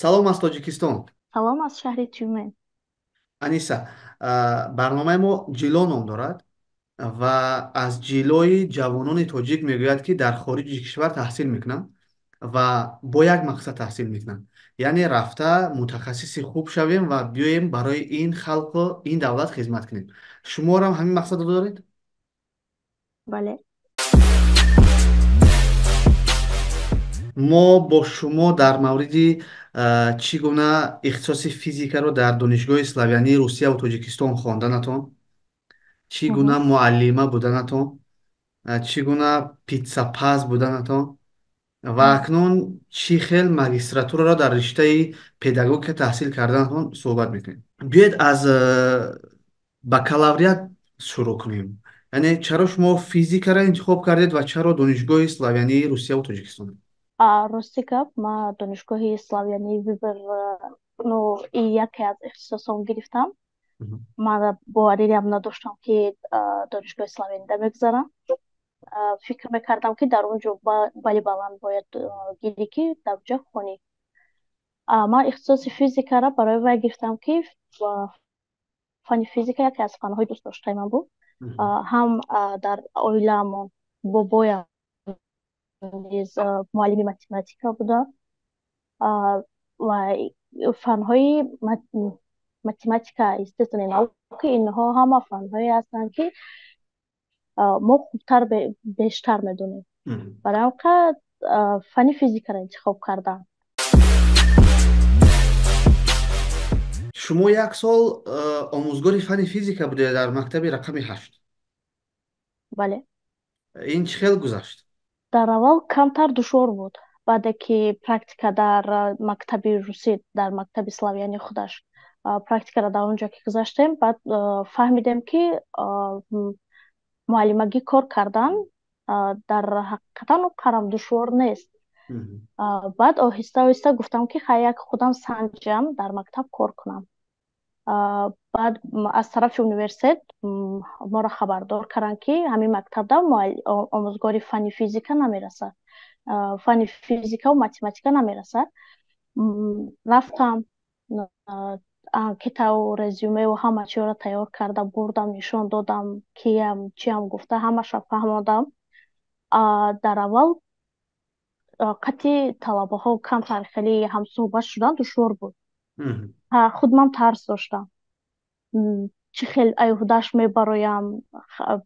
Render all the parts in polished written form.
Салом аз Тоҷикистон. Салом аз шаҳри Тюмен. Аниса, барномаи мо «Ҷило» ном дорад ва аз ҷилои ҷавонони тоҷик мегӯяд, ки дар хориҷи кишвар таҳсил мекунанд ва бо як мақсад таҳсил мекунанд, яъне рафта мутахассиси хуб шавем ва биёем барои ин халқу ин давлат хизмат кунем. Шуморо ҳам ҳамин мақсадро доред? Бале. Мо бо шумо дар мавриди чӣ гуна ихтисоси физикаро дар Донишгоҳи славянии Русияву Тоҷикистон хонданатон, чӣ гуна муаллима буданатон, чӣ гуна питсапаз буданатон ва акнун чӣ хел магистратураро дар риштаи педагогика таҳсил карданатон суҳбат мекунем. Биёед, аз бакалавриат шурӯъ кунем. Яъне чаро шумо физикаро интихоб кардед ва чаро Донишгоҳи славянии Русияву Тоҷикистон? Рости гап, ман Донишгоҳи славянии выбор, ну, и яке аз ихтисосҳом гирифтам. Ман бовариам надоштам, ки Донишгоҳи славянида мегузарам. Фикр мекардам, ки дар он ҷо бали баланд бояд гирӣ, ки дар онҷо хонӣ. Ман ихтисоси физикаро барои вай гирифтам, ки фанни физика яке аз фанҳои дӯстдоштаи ман буд. Ҳам дар оилаамон бобоям низ муаллими математика буда ва фанҳои математика, естественные науки, инҳо ҳама фанҳое ҳастанд, ки мо хубтар, бештар медонем. Барои ҳам фанни физикаро интихоб кардам. Шумо як сол омӯзгори фанни физика будед дар мактаби рақами 8. Бале. Ин чӣ хел гузашт? Дар аввал камтар душвор буд. Баъде ки практика дар мактаби русӣ, дар мактаби славянӣ худаш практикаро дар он ҷо ки гузаштем, баъд фаҳмидем, ки муаллимагӣ кор кардан дар ҳақиқатан он қадрам душвор нест. Баъд оҳиста оҳиста гуфтам, ки хай, як худам санҷам, дар мактаб кор кунам. Баъд аз тарафи университет моро хабардор карданд, ки ҳамин мактабда омӯзгори фанни физика намерасад, фанни физикаву математика намерасад. Рафтам, анкетаву резюмеу ҳама чиро тайёр карда бурдам, нишон додам, киям, чиям гуфта, ҳамаша фаҳмондам. Дар аввал қатъи талабаҳо камтар хеле ҳамсӯҳбат шудан душвор буд. Худман тарс доштам, чӣ хел айҳудаш мебароям,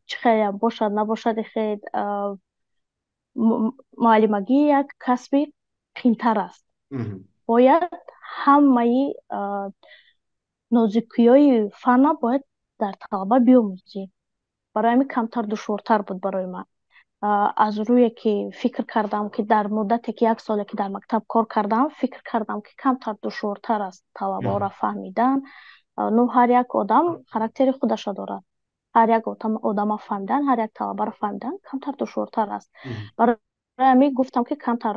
чӣ хелам бошад, набошад. Хел муаллимагӣ як касби қинтар аст, бояд ҳамаи нозукиҳои фанна бояд дар талаба биомӯзӣ. Барои ҳамин камтар душвортар буд барои ман. Аз рӯе ки фикр кардам, ки дар муддате ки як соле ки дар мактаб кор кардам, фикр кардам, ки камтар душвортар аст талабаҳоро фаҳмидан. Ну, ҳар як одам характери худашро дорад, ҳар як одама фаҳмидан, ҳар як талабаро фаҳмидан камтар душвортар аст. Барои ҳамин гуфтам, ки камтар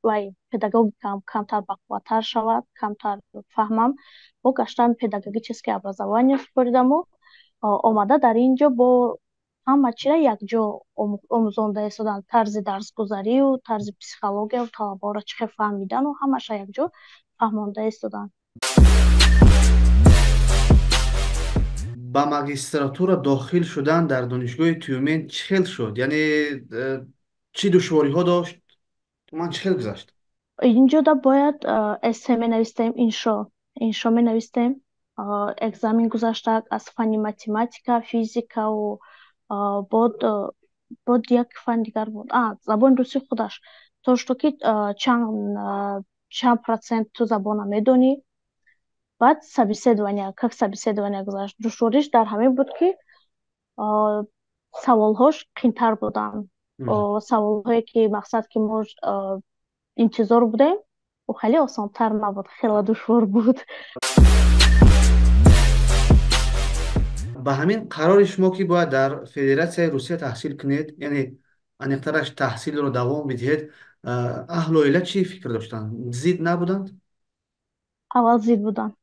вай педагогикам камтар бақувваттар шавад, камтар фаҳмам. Бо гаштан педагогическое образование супоридаму омада дар ин ҷо бо ҳама чиро якҷо омӯзонда истоданд: тарзи дарсгузарию тарзи психологияу талабаҳоро чӣ хел фаҳмидану ҳамаша якҷо фаҳмонда истоданд. Ба магистратура дохил шудан дар Донишгоҳи Тюмен чӣ хел шуд? Яъне чӣ душвориҳо дошт, ман чӣ хел гузашт? Инҷода бояд эссе менавистем, иншо менавистем, экзамен гузашта аз фанни математика, физикаву бод як фан дигар буд, забони русӣ худаш, то что ки чанд процент ту забона медонӣ. Баъд собеседование, как собеседование гузашт, душвориш дар ҳамин буд, ки саволҳош қинтар буданд. Саволҳое ки мақсад ки мо интизор будем, ӯ хеле осонтар набуд, хеле душвор буд. Ба ҳамин қарори шумо, ки бояд дар Федератсияи Русия таҳсил кунед, яъне аниқтараш таҳсилро давом бидиҳед, аҳлу оила чӣ фикр доштанд? Зид набуданд? Аввал зид буданд.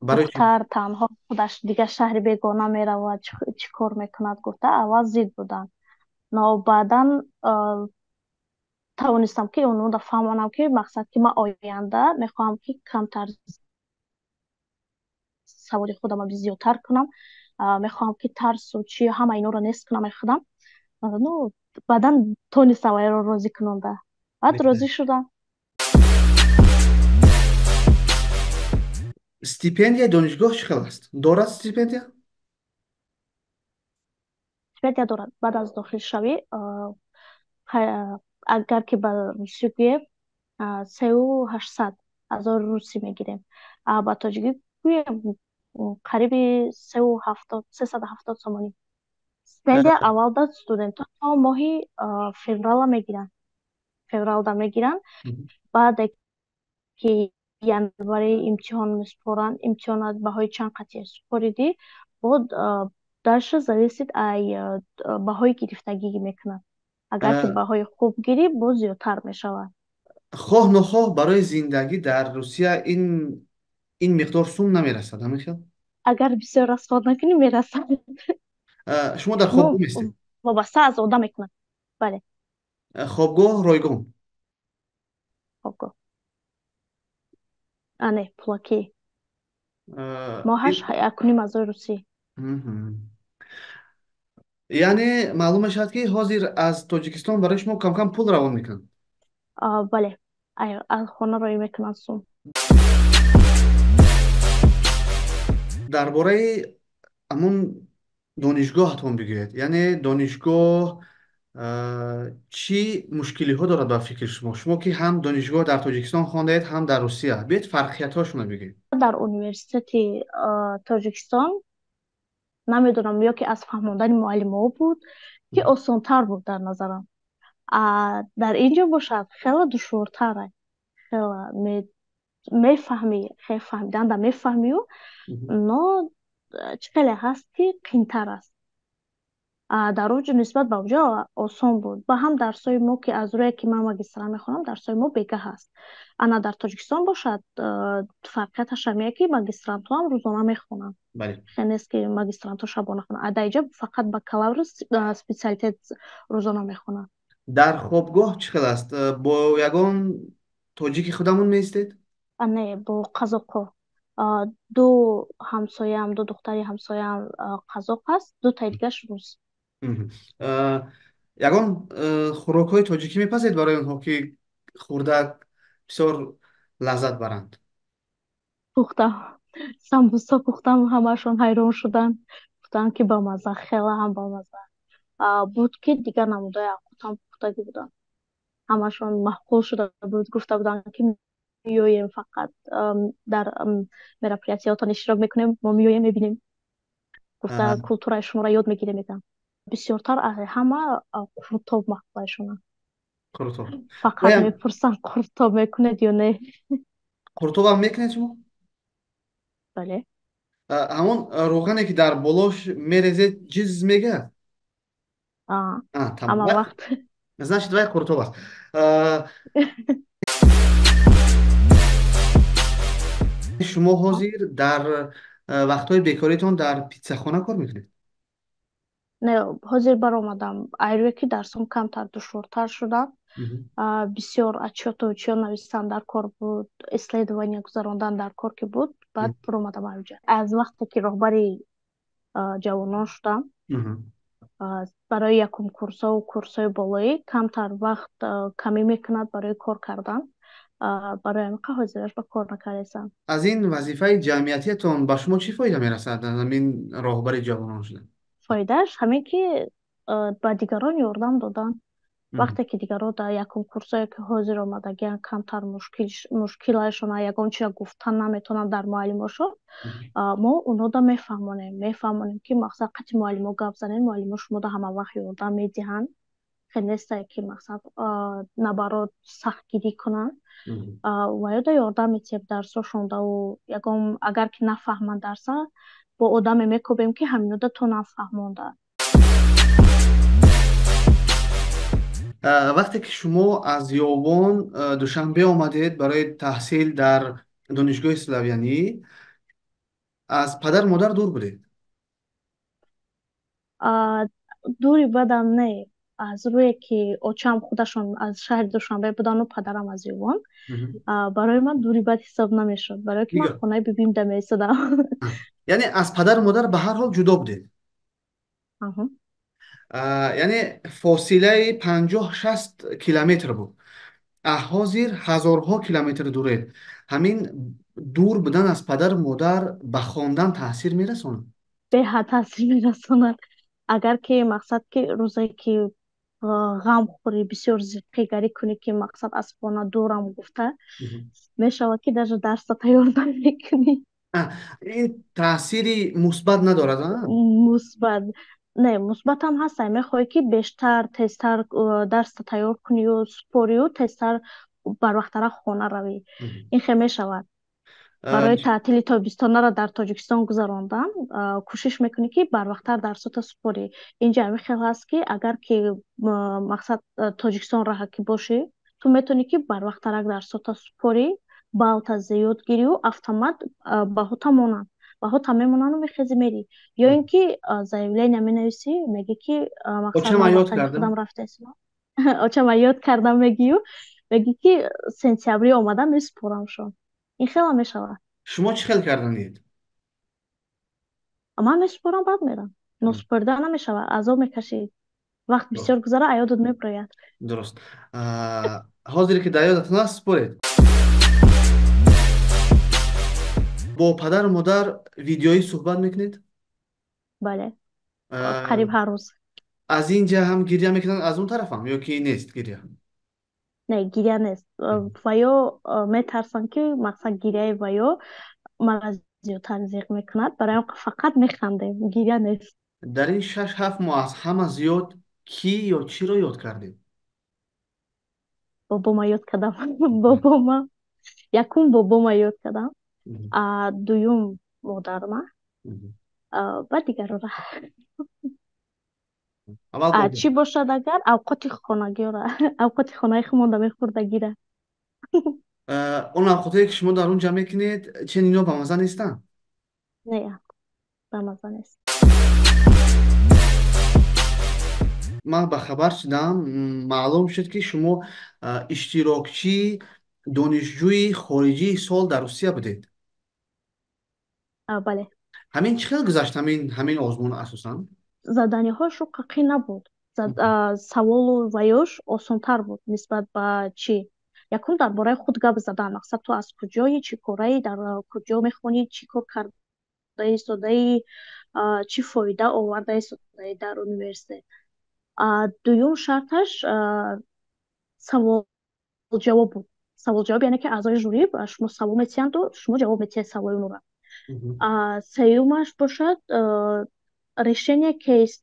Духтар танҳо худаш дигар шаҳри бегона меравад, чӣ кор мекунад гуфта, аввал зид буданд, но баъдан Тавонистам, ки онҳоро фаҳмонам, ки мақсад, ки ман оянда мехоҳам, ки камтар саводи худамро зиёдтар кунам, мехоҳам, ки тарсу чи ҳама инҳоро нест кунам ай худам. Ну, баъдан тонистам вайро розӣ кунонда, баъд розӣ шудам. Стипендияи донишгоҳ чӣ хел аст? Дорад стипендия? Стипендия дорад. Баъд аз дохилшавӣ, агар ки ба русӣ гӯем, 3 800 000 русӣ мегирем, ба тоҷикӣ гӯем, қариби 3,70, 370 сомонӣ. Стипендия аввалда студентҳо то моҳи феврала мегиранд, февралда мегиранд. Баъде ки январи имтиҳон месупоранд, имтиҳонат баҳои чанд қатъия супоридӣ, бод дальше зависит ай баҳои гирифтагӣ мекунад. Агар ки баҳои хуб гирӣ, боз зиёдтар мешавад. Хоҳ нохоҳ барои зиндагӣ дар Русия ин миқдор сум намерасад, ҳамин хел? Агар бисёр расход накунӣ, мерасад. Шумо дар хобгоҳ местед? Вобаста аз одам мекунад, бале. Хобгоҳ ройгон? Хобгоҳ не, пулакӣ. Моҳаш 1 500 русӣ. Яъне маълум мешавад, ки ҳозир аз Тоҷикистон барои шумо камкам пул равон мекунанд? Бале, аз хона роӣ мекунанд сум. Дар бораи ҳамун донишгоҳатон бигӯед. Яъне донишгоҳ чӣ мушкилиҳо дорад ба фикри шумо? Шумо ки ҳам донишгоҳ дар Тоҷикистон хондаед, ҳам дар Русия, биёед, фарқиятҳошонро бигӯед. Дар университети Тоҷикистон, намедонам, ё ки аз фаҳмондани муаллимҳо буд, ки осонтар буд дар назарам. Дар ин ҷо бошад, хеле душвортар. Хеле мефаҳмӣ, хеле фаҳмиданда мефаҳмию, но чӣ хеле ҳаст, ки қинтар аст. Дар он ҷо нисбат ба онҷо осон буд. Ба ҳам дарсҳои мо, ки аз рӯе ки ман магистра мехонам, дарсҳои мо бегаҳ аст. Ана дар Тоҷикистон бошад, фарқияташ ҳамие, ки магистрантҳо ҳам рӯзона мехонанд, хел нест, ки магистрантҳо шабона хонанд. Дар инҷо фақат бакалавру специалитет рӯзона мехонанд. Дар хобгоҳ чӣ хел аст? Бо ягон тоҷики худамон меистед? Не, бо қазоқҳо. Ду ҳамсояам, ду духтари ҳамсояам қазоқ аст, дутаи дигаш рус. Ягон хӯрокҳои тоҷикӣ мепазед барои онҳо, ки хӯрда бисёр лаззат баранд? Пухтам, самбуса пухтам, ҳамашон ҳайрон шуданд, гуфтанд, ки бамаза, хеле ҳам бамаза буд, ки дигар намудаи ақутам пухтагӣ буданд, ҳамашон маъқул шуда буд. Гуфта буданд, ки меоем, фақат дар мероприятиятон иштирок мекунем, мо меоем, мебинем, гуфта, культураи шуморо ёд мегирем, мегӯям. Бисёртар аз ҳама қурутоб маъқулашонанд. Қурутоб. Фақат мепурсанд, қурутоб мекунед ё не. Қурутобам мекунед шумо? Бале. Ҳамон роғане, ки дар болош мерезед, ҷиз мегӯяд? Ҳама вақт. Значит, вай қурутоб аст. Шумо ҳозир дар вақтҳои бекоритон дар питсахона кор мекунед? Не, ҳозир баромадам. Айрӯе ки дарсом камтар душвортар шуданд, бисёр отчёту чиё навиштан дар кор буд, исследования гузарондан дар кор ки буд, баъд баромадам аҷа. Аз вақте ки роҳбари ҷавонон шудам, барои якум курсову курсҳои болоӣ камтар вақт камӣ мекунад барои кор кардан. Барои ҳамин ҳозираш ба кор накардесам. Аз ин вазифаи ҷамъиятиятон ба шумо чӣ фоида мерасад, аз ҳамин роҳбари ҷавонон шудан? Фоидааш ҳамин, ки ба дигарон ёрдам додан. Вақте ки дигарон дар якум курсое, ки ҳозир омадагиан, камтар мушкилашон, ягон чиза гуфтан наметавонанд дар муаллимошон, мо онҳода мефаҳмонем, ки мақсад, қати муаллимо гап занед, муаллимо шумода ҳама вақт ёрдам медиҳанд. Хел нестае, ки мақсад, наоборот, сахтгирӣ кунанд. Ва ёда ёрдам медиҳем дарсошондаву ягон агар ки нафаҳманд дарса, бо одаме мекобем, ки ҳаминода то нафаҳмонда. Вақте ки шумо аз Ёвон Душанбе омадед барои таҳсил дар донишгоҳи славянӣ, аз падару модар дур будед? Дури бадам не. Аз рӯе ки очам худашон аз шаҳри Душанбе будану падарам аз Ювон, барои ман дури бад ҳисоб намешуд, барое ки ман хонаи бибим да меистодам. Яъне аз падару модар ба ҳар ҳол ҷудо будед? Яъне фосилаи 50-60 километр буд, ҳозир ҳазорҳо километр дуред. Ҳамин дур будан аз падару модар ба хондан таъсир мерасонад? Беҳад таъсир мерасонад. Агар ки, мақсад, ки рӯзе ки ғам хӯрӣ, бисёр зиқигарӣ кунӣ, ки, мақсад, аз хона дурам гуфта, мешавад ки даже дарса тайёр намекунӣ. Ин таъсири мусбат надорад? Мусбат не, мусбатам ҳаста. Мехоҳӣ ки бештар, тезтар дарса тайёр кунию супорию, тезтар, барвақттара хона равӣ. Ин хел мешавад. Барои таътили тобистонаро дар Тоҷикистон гузарондан кӯшиш мекунӣ, ки барвақттар дарсота супорӣ. Инҷа ҳамин хел ҳаст, ки агар ки, мақсад, Тоҷикистон раҳа ки бошӣ, ту метавонӣ, ки барвақттарак дарсота супорӣ, балта зиёд гирию автомат баҳота монанд, баҳота мемонанду мехези, мерӣ. Ё ин ки заявление менависӣ, мегӣ, ки, мақсад, худам рафтаистам, очама ёд кардам, мегию, мегӣ, ки сентябри омада месупорамшон. Ин хела мешавад. Шумо чӣ хел карданед? Ман месупорам, баъд мерам. Носупорида намешавад, азоб мекашӣ, вақт бисёр гузара, аёдат мебирояд. Дуруст. Ҳозире ки дар ёдатон аст, супоред. Бо падару модар видеоӣ суҳбат мекунед? Бале, қариб ҳар рӯз. Аз ин ҷа ҳам гиря мекунанд, аз он тарафам, ё ки нест гиря? Не, гиря нест. Ва ё метарсам, ки, мақсад, гиряи ва ё мара зиёдтар зиқ мекунад. Барои ҳам фақат механдем, гиря нест. Дар ин 6-7 моҳ аз ҳама зиёд кӣ ё чиро ёд кардед? Бобома ёд кардам. Бобома якум, бобома ёд кардам, дуюм модарма, баъд дигарора. Чӣ бошад, агар авқоти хонагиёра, авқоти хонаи худмонда мехӯрдагира. Он авқотое, ки шумо дар он ҷа мекунед, чен ино бамаза нестанд? Не, бамаза нест. Ман ба хабар шудам, маълум шуд, ки шумо иштирокчии донишҷӯи хориҷии сол дар Русия будед. Бале. Ҳамин чӣ хел гузашт, ҳамин озмун асосан? Заданиҳош қақӣ набуд, саволу ваёш осонтар буд нисбат ба чӣ. Якум, дар бораи худ гап задан, мақсад, ту аз куҷои, чӣ кораи, дар куҷо мехонӣ, чӣ кор кардаи истодаи, чӣ фоида овардаи истодаи дар университет. Дуюм шарташ саволҷавоб буд. Саволҷавоб, яъне ки аъзои жюри ба шумо савол метиҳанду шумо ҷавоб метиҳед саволи онро. Сеюмаш бошад решение кейс,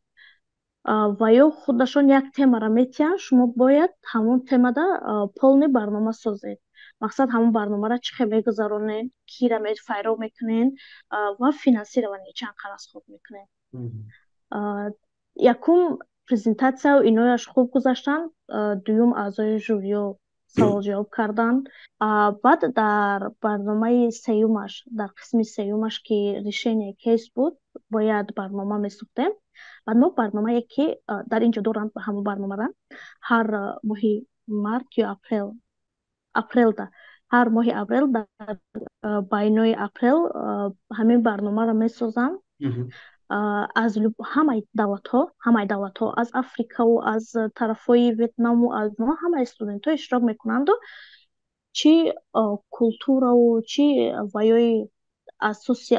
ва ё худашон як темаро метиҳанд, шумо бояд ҳамон темада полный барнома созед. Мақсад, ҳамон барномаро чӣ хел мегузаронед, кира файро мекунед ва финансирование чанд қадр ход мекунед. Якум презентатсияу инояш хуб гузаштанд, дуюм аъзои жюриё саволҷавоб карданд. Баъд дар барномаи сеюмаш, дар қисми сеюмаш, ки решение кейс буд, бояд барнома месохтем. Баъд мо барномае, ки дар ин ҷо доранд, ҳамон барномара ҳар моҳи март ё апрел, апрелда, ҳар моҳи апрел, дар байнои апрел ҳамин барномаро месозанд. Аз ҳамаи давлатҳо, ҳамаи давлатҳо, аз Африкаву аз тарафҳои Ветнаму аз ҳамаи студентҳо иштирок мекунанду чӣ культураву чӣ ваёи асоси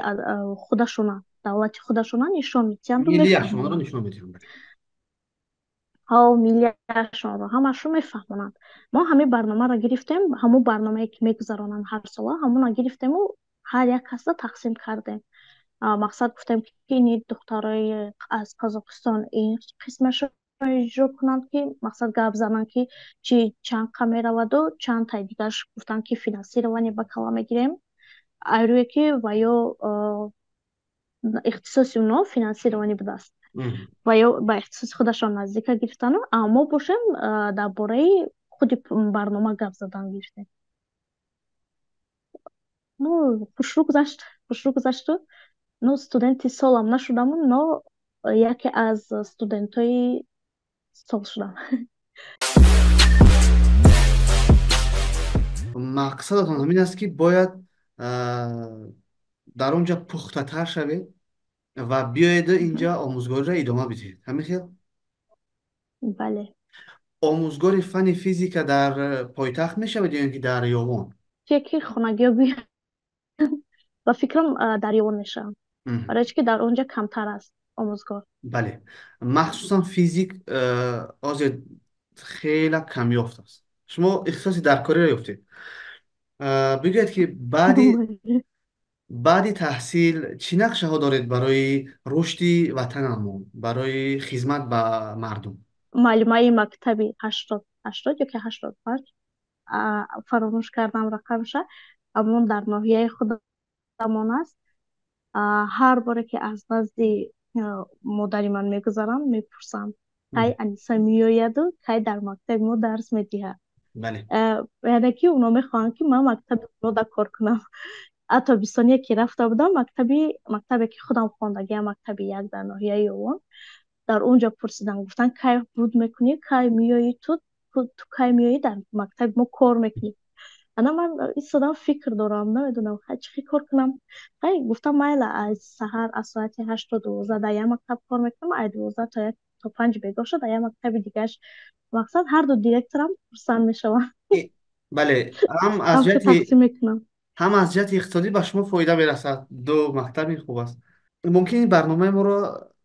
худашона, давлати худашона нишон медиҳанду. Миллиашонро нишон медиҳанд. Ҳо, миллиашонро ҳамашро мефаҳмонанд. Мо ҳамин барномаро гирифтем, ҳамон барномае, ки мегузаронанд ҳар сола, ҳамонро гирифтему ҳар як касда тақсим кардем. Мақсад, гуфтем, ки ини духтарои аз Қазоқистон ин қисмашро иҷро кунанд, ки, мақсад, гап зананд, ки чи чанд қа мераваду чанд таи дигараш гуфтанд, ки финансирование ба кала мегирем, айрӯе ки ва ё ихтисоси оно финансирование будааст ва ё ба ихтисоси худашон наздика гирифтану. Мо бошем, дар бораи худи барнома гап задан гирифтем. Ну, хушрӯ гузашт, хушрӯ гузашту. Ну, студенти солам нашудаму, но яке аз студентҳои Сол шудам. Мақсадатон ҳамин аст, ки бояд дар он ҷо пухтатар шавед ва биёеду инҷа омӯзгориро идома бидиҳед. Ҳамин хел? Бале. Омӯзгори фанни физика дар пойтахт мешавед ё ин ки дар Ёвон? Чие ки хонагиё гӯянд, ба фикрам, дар Ёвон мешавам, барои чӣ ки дар он ҷо камтар аст омӯзгор. Бале, махсусан физик ҳозир хела камёфт аст. Шумо ихтисоси даркориро ёфтед. Бигӯед, ки баъди таҳсил чӣ нақшаҳо доред барои рушди ватанамон, барои хизмат ба мардум? Муаллимаи мактаби 80, 80 ё ки 85, фаромӯш кардам рақамша, амон дар ноҳияи худамон аст. Ҳар боре ки аз назди модари ман мегузарам, мепурсанд, кай Аниса меояду кай дар мактаби мо дарс медиҳад. Яъне ки оно мехоҳанд, ки ман мактаби онода кор кунам. Ҳатто бистоние ки рафта будам, мактабе ки худам хондагиам, мактаби як дар ноҳияи Ёвон, дар он ҷо пурсидам, гуфтанд, кай буд мекунӣ, кай меоӣ, ту кай меоӣ, дар мактаби мо кор мекунӣ? Ана ман истодам, фикр дорам, намедонам хай чӣ хел кор кунам. Хай, гуфтам, майла, аз саҳар аз соати 8 то 12 дар як мактаб кор мекунам, аз 12 то 1 то 5 бегоҳ дар як мактаби дигараш. Мақсад, ҳарду директорам хурсанд мешаванд. Бале, ҳам аз ҷиҳати тақсим мекунам. Ҳам аз ҷиҳати иқтисодӣ ба шумо фоида мерасад. Ду мактаби хуб аст. Мумкин ин барномаи моро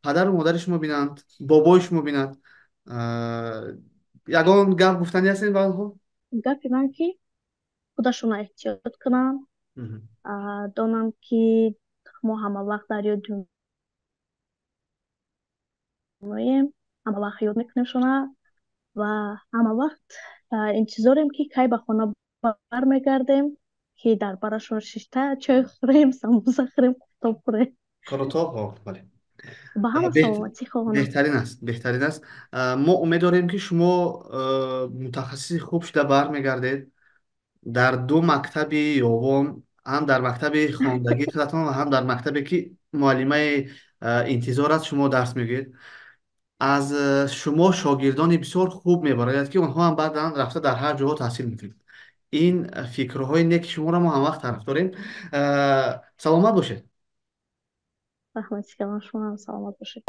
падару модари шумо бинанд, бобои шумо бинанд. Ягон гап гуфтанӣ ҳастед ба онҳо? Гапи ман, ки худашонро эҳтиёт кунанд, донанд, ки мо ҳама вақт дар ёди оем, ҳама вақт ёд мекунемшона ва ҳама вақт интизорем, ки кай ба хона бармегардем, ки дар барашон шишта чой хӯрем, самбуса хӯрем, қуртоб хӯрем. Қурутоб, бале. Ба ҳама саломатӣ хоҳонам. Беҳтарин аст, беҳтарин аст. Мо умед дорем, ки шумо мутахассиси хуб шуда бармегардед, дар ду мактаби Ёвон, ҳам дар мактаби хондагии худатон ва ҳам дар мактабе ки муаллимаи интизор аст, шумо дарс мегӯед. Аз шумо шогирдони бисёр хуб мебарояд, ки онҳо ҳам баъдан рафта дар ҳар ҷоҳо таҳсил мекунанд. Ин фикрҳои неки шуморо мо ҳамвақт тарафдорем. Саломат бошед. Раҳмати калон, шумо ҳам саломат бошед.